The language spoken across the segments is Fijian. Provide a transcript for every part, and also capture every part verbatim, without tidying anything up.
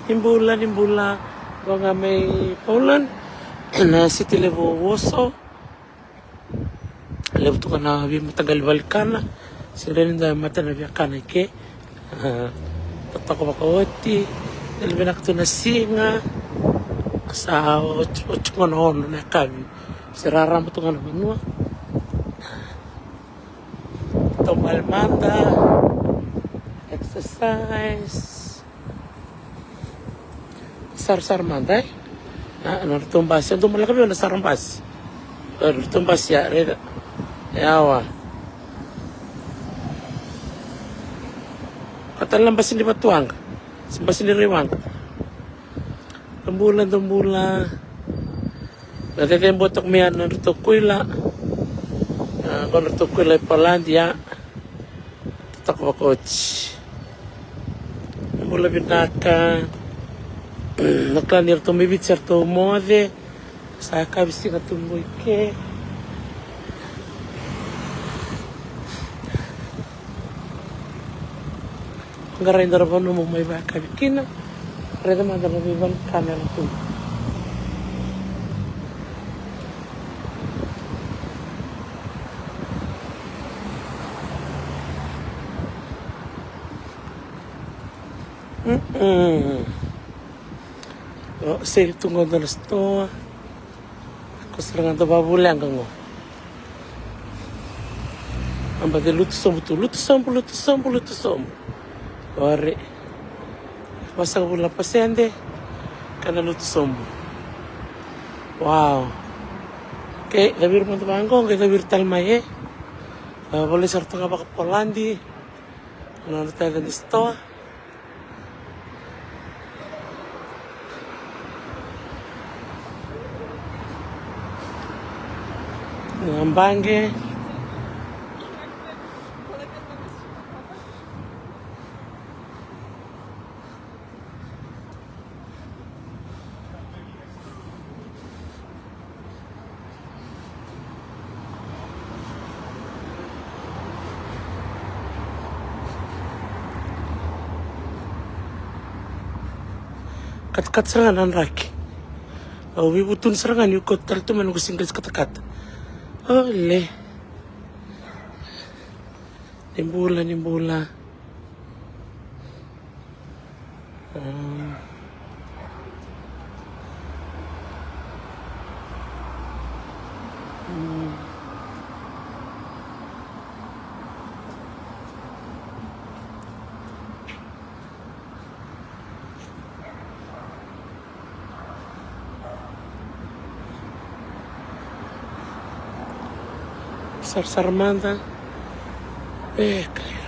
Ni bula, ni bula. Qo ga mai Poland, na siti levu o Warsaw. Levu tu ga na veimataqali valenikana. Sega ni dua e mate na viakana i ke. Ah, totoka vakaoti. Dela vinaka tu na siga. Sa oti, oti qo na ono na yakavi. Se raraba tu ga na vanua. Taubale mada. Exercise. Sarasara mada, e? A, na ratou basi, e dau malaka vei au na sara basi. E, ratou basi ya, raica. Yawa. Ka tale na basi ni Vatuwaqa. Se basi ni Raiwaqa. Dou bula, dou bula. Na cece bau toka mai ya na nodratou kuila. A, qo nodratou kuila i Poladi ya. Totoka vakaoti. Bula vinaka. Na kila ni ratou mai Viti sa ratou moce. Sa yakavi siga tu qo i ke. Qarai dua na vanua mo mai vakayakavi kina. Raica mada na veivalikana era tu. Mm-mm. O, sale tu qo dua na sitoa. Ko sara ga dau vakavuleqa qo. A baci lutu sobu tu, lutu sobu, lutu sobu, lutu sobu. Ore. Vasagavulu na pasede. Ka na lutu sobu. Wow. Ke, caviri mada vaqo, qai caviri tale mai, e. A, volai sara tu ga vakaPoladi. Na nodra tale ni sitoa. Na baqe. Katakata sara ga na draki. Au veivutuni sara ga niu kauta tale tu mai noqu singles katakata. Ole. Ni bula, ni bula. Sarasara mada. E, clear.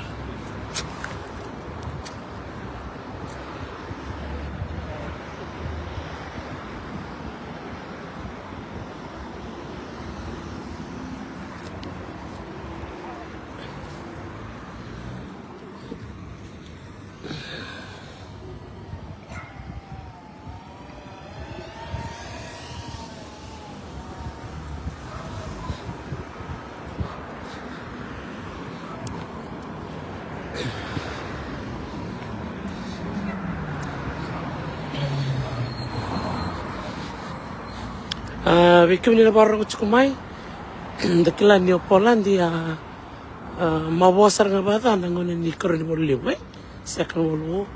A, vei kemuni na vakarorogo tiko mai, da kila ni o Poladi a, a, mavoa sara ga vakaca na gauna ni karua ni valu levu, e? Sega ni valu.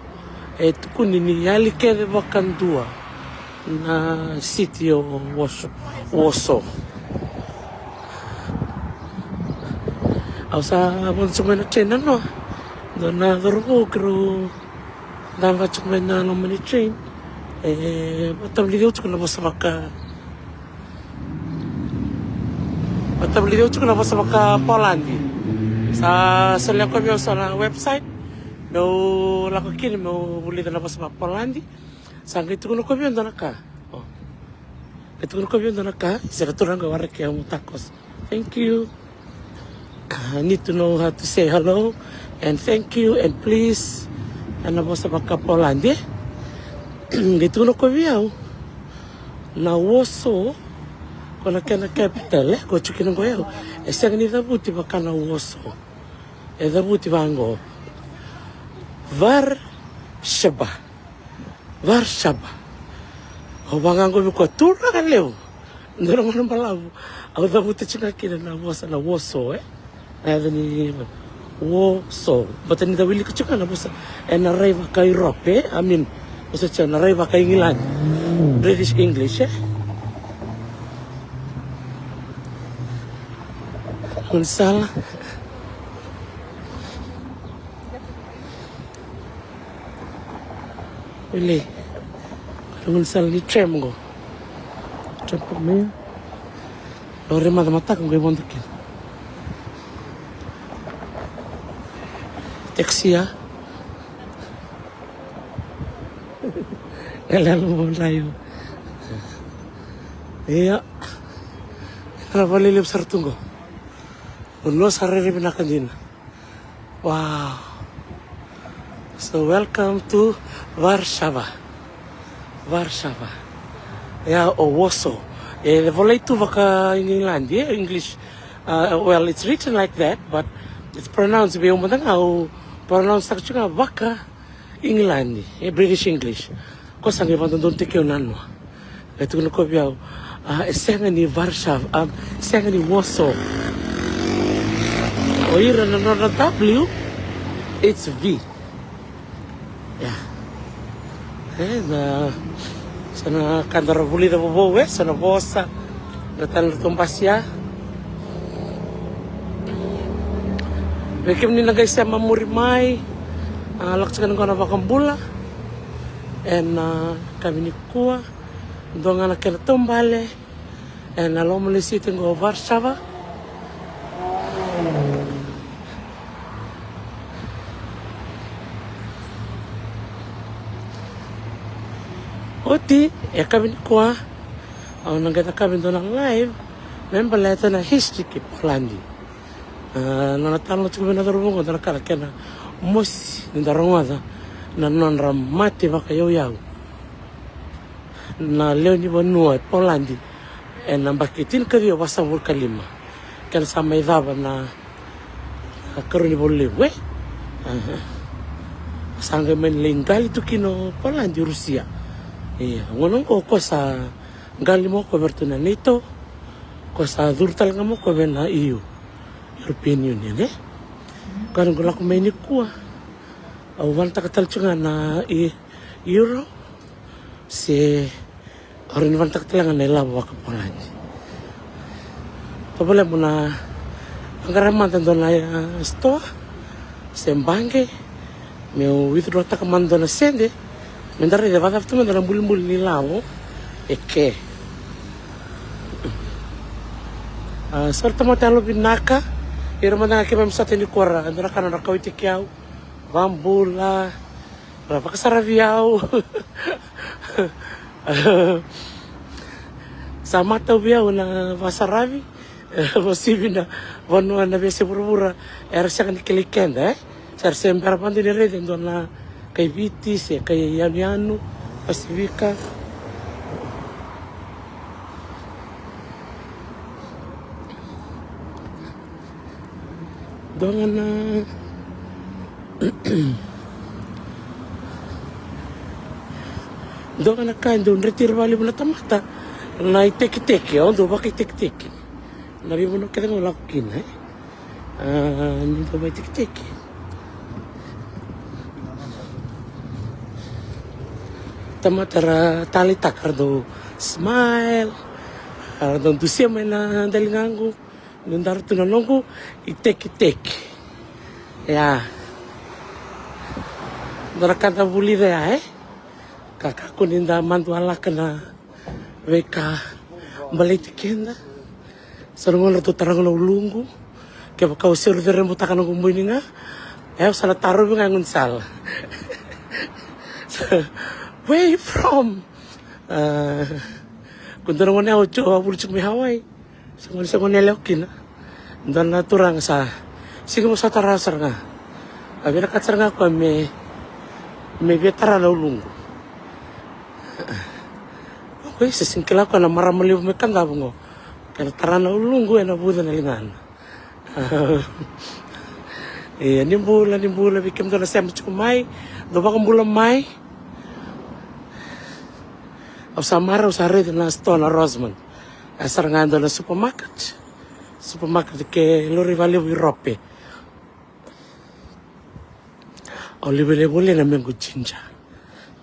E tukuni ni yali kece vakadua na siti o Warsaw, Warsaw. Au sa vodo tiko mai na train nanoa. Dua na cauravou keirau dava tiko mai na loma ni train. E vatavulici au tiko na vosa vaka Vatavulici au tiko na vosa vaka Poladi. Sa solia koya vei au so na website meu lako kina meu vulica na vosa vaka Poladi. Sa qai tukuna koya vei au dua na ka. O. Qai tukuna koya vei au dua na ka. Se na turaga waraki au mo takoso. Thank you. I need to know how to say hello and thank you and please. Ena vosa vaka Poladi. Qai tukuna koya vei au. Na Warsaw, ko na kena capital, e, ko tiko kina qo yau. E sega ni cavuti vaka na Warsaw. E cavuti vaqo. Warszawa. Varsava. Au vaqo vei koya, turaga levu. Dua na gauna balavu au cavuta tiko ga kina na vosa na Warsaw, e? Na yaca ni Warsaw. Baleta ni da wilika tiko ga na vosa ena rai vaka Europe, e? I mean, vosa tiko na rai vaka England. British English, e? Gaunisala. Wele. Gaunisala ni tram qo. Tram qo me. Lori mada mataka qo i vodo kina. Taxi ya. Ele alo mo laio. Ia. Era vale levu sara tu qo. Vanua sa rairai vinaka dina. Wow. So welcome to Varsava. Varsava. Ia o Warsaw. E volai tu vaka England, e English. Uh, well, it's written like that, but it's pronounced vei au mada ga au pronounce taka tiko ga vaka England, e British English. Ko sa qai vakadodonutaki au na noa. Qai tukuna ko vei au, a, e sega ni Varsava, a, e sega ni Warsaw. O ira na nodra W, it's V. Ia. E, na, sa na ka dara vulica vovou, e, sa na vosa. Na tale na ratou basia. Vei kemuni na qai sema muri mai, a, lako tiko na qo na vakabula. Ena, a, yakavi nikua. Dua ga na kena taubale. Ena loma ni siti qo Varsava. Oti, e yakavi nikua. Au na qai cakava e dua na live me baleta na history ki Poladi. A, nona talanoa tiko vei na cauravou qo, dua na ka na kena mosi ni da rogoca na nodra mate vakayauyau na lewe ni vanua e Poladi ena yabaki tinikaciwa vasagavulu ka lima. Kena sa mai cava na, na karua ni valu levu, e? Aha. Sa qai mai lai qali tu kina o Poladi i Rusia. Ia, gauna qo ko sa qali mai o koya vei ratou na NATO, ko sa curu tale ga mai o koya vei na E U, European Union, e? Koya na qai lako mai nikua. Au vanataka tale tiko ga na e, euro, se au rawa ni vanataka tale ga na ilavo vaka Poladi. Tovolea mo na vaqara mada dua na, e, store se baqe, meu withdraw taka mada dua na sede, me da raica vakacava tu mada na bulibuli ni lavo e ke. A, sori tamata yalovinaka, ira mada ga keimami sa tei ni kora, dua na ka nodra kauaitaki au, vabula, ra vakasaravi au. Sa matau vei au na vasaravi. Vasivi na vanua na veiyasai vuravura era sega ni kilai keda, e? Sa ra se bera vata ni raica e dua na kai Viti se kai yanuyanu, Pasifika. Dua ga na Dua ga na ka e dau dreti ira vakalevu na tamata na itekiteki, au dau vakaitekiteki. Na veivanua kece ga au lako kina, e? A, ni dau vakaitekiteki. Tamata ra taleitaka, ra dau smile, ra dau dusia mai na daligaqu. Ni dara tu na noqu itekiteki. Ia. Dua na ka da vulica ya, e? Ka kakua ni da madualaka na veika baleti keda. So na gauna ratou taroga na uluqu. Kevaka au seru cerebutaka noqu bui ni ga. E, au sa na tarovi ga e gaunisala. Where you from? A, ko dua na gauna au tiko, au vuli tiko mai Hawaii. Sa gone, sa gone yalewa kina. Dua na turaga sa sega mo sa tara sara ga. A vinakata sara ga koya me, me via tara na uluqu. Koya sa sega ni kila koya na marama levu mai Kadavu qo. Kena tara na uluqu ena vuca na ligana. Ia, ni bula, ni bula vei kemudou na sema tiko mai. Dou vakabula mai. Au sa marau, au sa raica na sitoa na Rossmann. E sara ga dua na supermarket. Supermarket ke lori valevu i Rope. Au levu levu le na mequ ginger.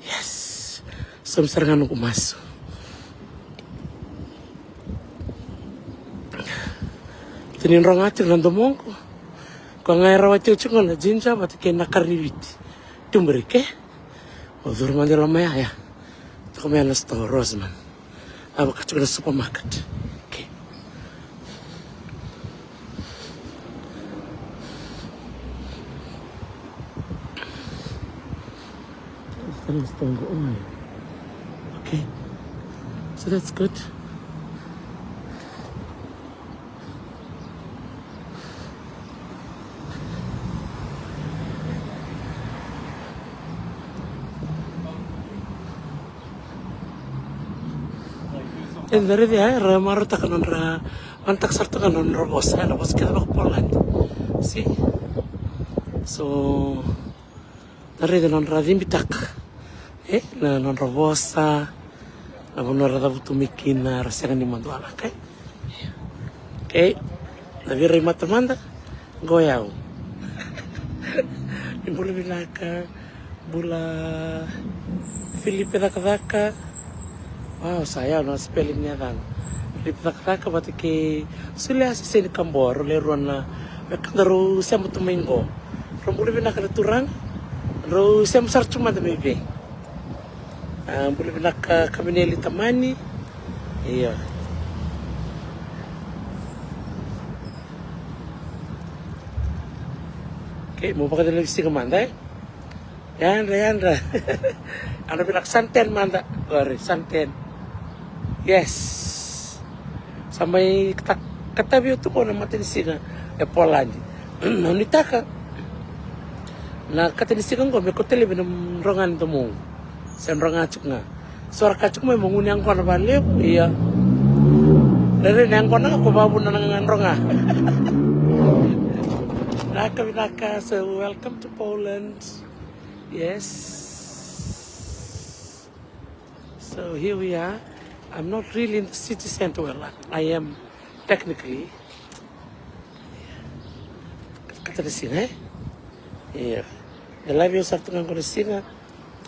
Yes. Saumi sara ga noqu masu. Tini droga tiko na domoqu. Ko ga e rawati au tiko na ginger vata kei na kara ni viti. Turmeric, e? Au curu mada e loma ya, ya. Toka mai na sitoa Rossmann. A vaka tiko na supermarket. Okay. Tara na sitoa qo. Okay. So that's good. E da raica ya, era marautaka nodra, vanataka sara tu ga nodra vosa, na vosa kece vaka Poland. See? So, da raica nodra cibitaka, e, na nodra vosa, na vanua ra cavutu mai kina, ra sega ni madualaka, e. Okay. Na veirai mata mada. Qo yau. Ni bula vinaka. Bula Filipe Cakacaka. Wow, sa yau na spelling ni yacana. Filipe Cakacaka vata kei Suliasi Seni Kaboa, rau le rua na wekada rau sema tu mai qo. Rau bula vinaka na turaga. Rau sema sara tu mada mai vei. A, bula vinaka Kamineli Tamani. Io. Okay, mo vakacalai vei siga mada, e? Yadra, yadra. Ana vinaka Santen mada. Qori, Santen. Yes. Sa mai kata-, katavi au tu qo na matanisiga e Poladi. Na nuitaka na katanisiga qo me kauta laivi na droga ni domoqu. Se droga tiko ga. So ra ka tiko mai mo gunu yaqona valevu, ia. Rairai na yaqona ga ko vavuna na ga droga. Vinaka, vinaka. So welcome to Poland. Yes. So here we are. I'm not really in the city center. Well, I am technically. Kata na siga, e? Ia. E live au sara tu ga qo na siga.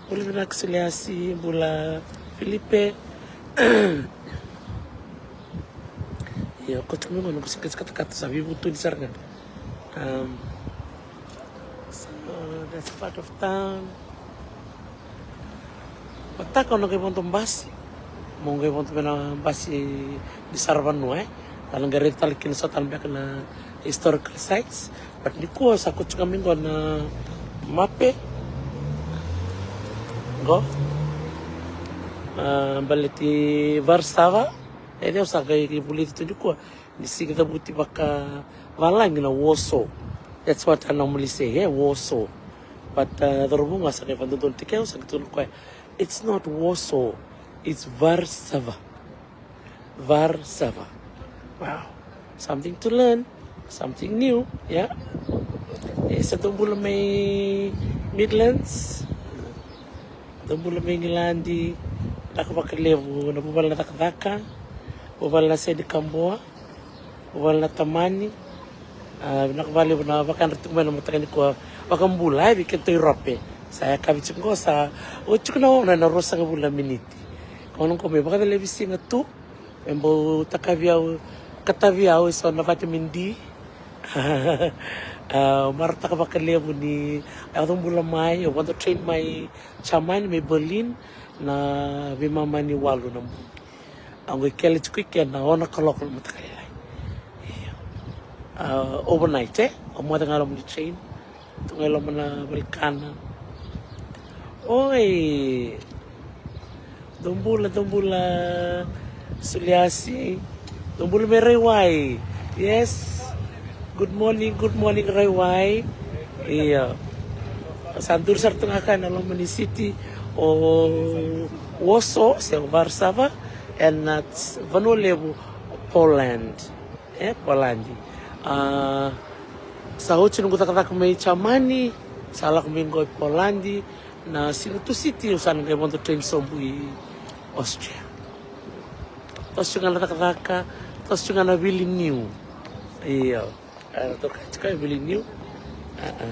Bula vinaka Suliasi, bula Filipe. Ia, ko tiko mai qo na kusi katakata sa veivutuni sara ga. Um, so that's part of town. Mataka au na qai vodo basi. Mo qai vodo mai na basi ni saravanua, e. Au na qai raica tale kina so tale beka na historical sites. But nikua sa ko tiko mai qo na mape. Qo. A, baleti Varsava. E, au sa qai vulici tu nikua. Ni siga cavuti vakavalagi na Warsaw. That's what I normally say, e, Warsaw. But, uh, cauravou ga sa qai vakadodonutaki au, sa qai tukuna o koya, it's not Warsaw, it's Varsava. Varsava. Wow. Something to learn. Something new, yeah. E sa dou bula mai Midlands. Dou bula mai Igiladi. Vinaka vakalevu na vuvale na cakacaka. Vuvale na Seni Kaboa. Vuvale na Tamani. A, vinaka vakalevu na vakadra tiko mai na mataka nikua. Vakabula, e, vei kedatou i Rope. Sa yakavi tiko qo, sa oti tiko na ono ena ruasagavulu na miniti. Ka gauna qo me vakacalai vei siga tu. Me bau takavi au, katavi au eso na vitamin D. A, marautaka vakalevu ni au yaco bula mai, au vodo train mai Germany, mai Berlin, na veimama ni walu na bogi. Au qai kele tiko i ke na ono kaloko na mataka lailai. Io. A, overnight, e? Au moce ga loma ni train. Tu ga i loma na valikana. Oi. Dou bula, dou bula Suliasi. Dou bula mai Raiwai. Yes. Good morning, good morning Raiwai. Ia. Sa duri sara tu ga ka na loma ni city o Warsaw, se o Varsava, ena vanua levu Poland. E, Poladi. A, sa oti noqu cakacaka mai Jamani, sa lako mai qo i Poladi. Na siga Tusiti au sa na qai vodo train sobu i Austria. Toso tiko ga na cakacaka, toso tiko ga na vili niu. Io. A, toka tiko e vili niu. A, a.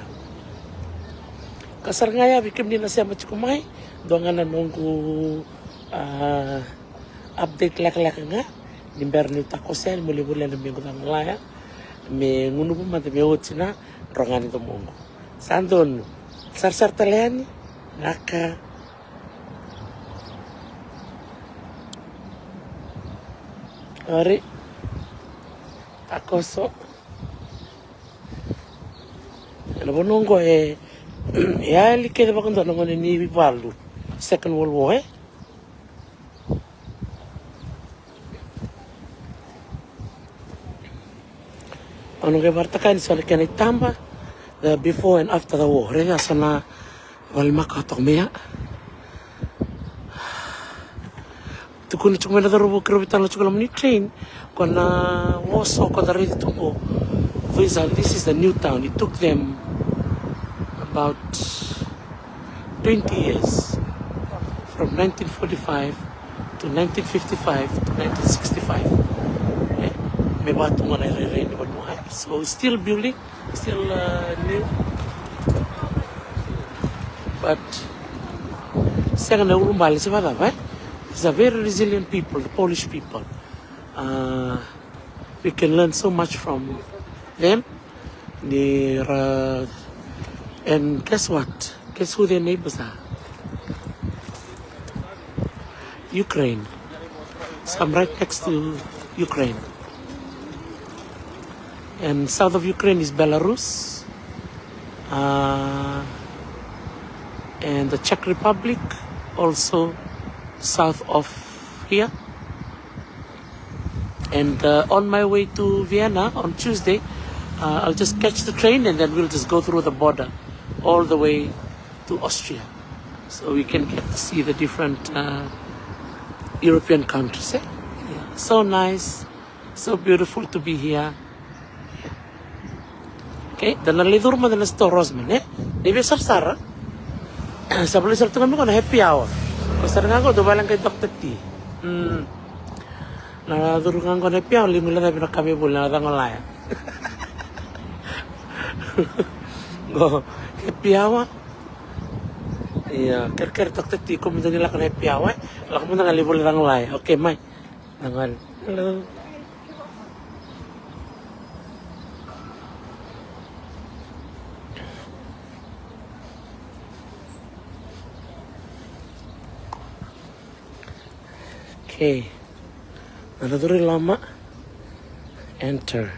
Ka sara ga ya vei kemuni na sema tiko mai, dua ga na noqu, a, update lekaleka ga. Ni bera niu takoso yani meu lai volia na mequ cagolaya. Me gunuva mada me oti na drogani domoqu. Sa donu. Sarasara tale yani. Naka. Ori. Takoso. Ena vanua oqo e, e yali kece vakadua na gauna ni valu, Second World War, e? Au na qai vakaraitaka yani so na kena itaba, the before and after the war. Raica so na vale makawa toka mai ya. Tukuna tiko mai na cauravou keirau veitalanoa tiko loma ni train, ko na Warsaw ko da raici tu qo. These are, this is the new town. It took them about twenty years, from nineteen forty-five to nineteen fifty-five to nineteen sixty-five. Eh, me vatu ga na irairai ni vanua, eh. So still building, still, uh, new. But sega na ulubale se vakacava, eh? It's a very resilient people, the Polish people. Uh, we can learn so much from them. Ni ra, and guess what? Guess who their neighbors are? Ukraine. So I'm right next to Ukraine. And south of Ukraine is Belarus. Uh, and the Czech Republic, also south of here. And, uh, on my way to Vienna on Tuesday, uh, I'll just catch the train and then we'll just go through the border all the way to Austria. So we can get to see the different, uh, European countries, eh? Yeah. So nice, so beautiful to be here. Okay, da na lai curu mada na store Roseman, eh? Ni via sarasara. Sa volai sara tu ga mai qo na happy hour. Ko sara ga qo dau vale qai Doctor T. Mm. Na curu ga qo na happy hour, lai guilecavi na ka me voli na cagolaya. Qo happy hour. Ia, kerekere Doctor T, ko mada ni lako na happy hour, eh? Lako mada ga lai voli cagolaya. Okay, mai. Dangan. Hello. Okay. Another loma. Enter.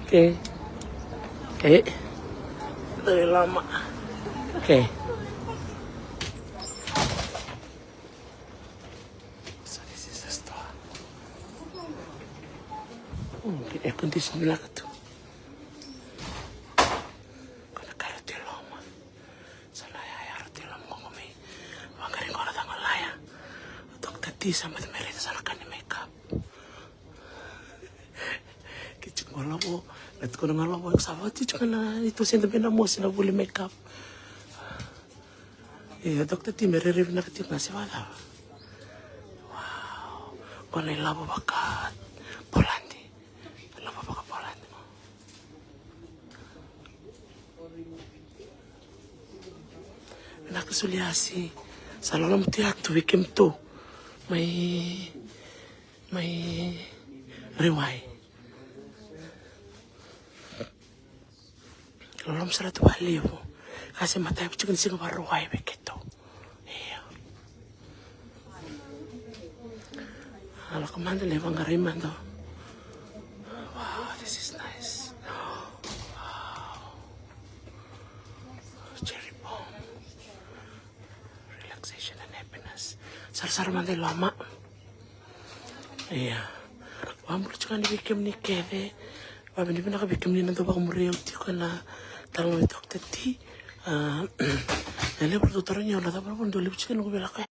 Okay. Okay. Dalai Lama. Okay. So this is the store. Mm, okay, air condition lako tu. Ko na karate loma. Sa na yaya rau tiko loma qo me vaqarai qo na cagolaya. Doctor T sa baci mai raica sa na ka ni makeup. Ke tiko qo lavo, na tiko na lavo sa vati tiko na neitou sede mai na mosi na vuli makeup. Ia Doctor T me rairai vinaka tiko ga se vakacava. Wow. Qo na ilavo vaka Poladi. Ilavo vaka Poladi qo. Vinaka solia si. Sa loloma tu ya tu vei kemudou mai, mai Rewai. Loloma sara tu vakalevu. Ka se matai tiko ni siga Vakarauwai vei keitou. Io. A lako mada lai vaqarai mada. Wow, this is nice. Wow. Cherry bomb. Relaxation and happiness. Sarasara mada i loma. Ia. Vakabula tiko yani vei kemuni kece. Vakavinavinaka vei kemuni na dau vakamuria au tiko ena talanoa i Doctor T. A, e levu na dau tarogi au na cava na vanua dau levu tiko na noqu veilakoyaki.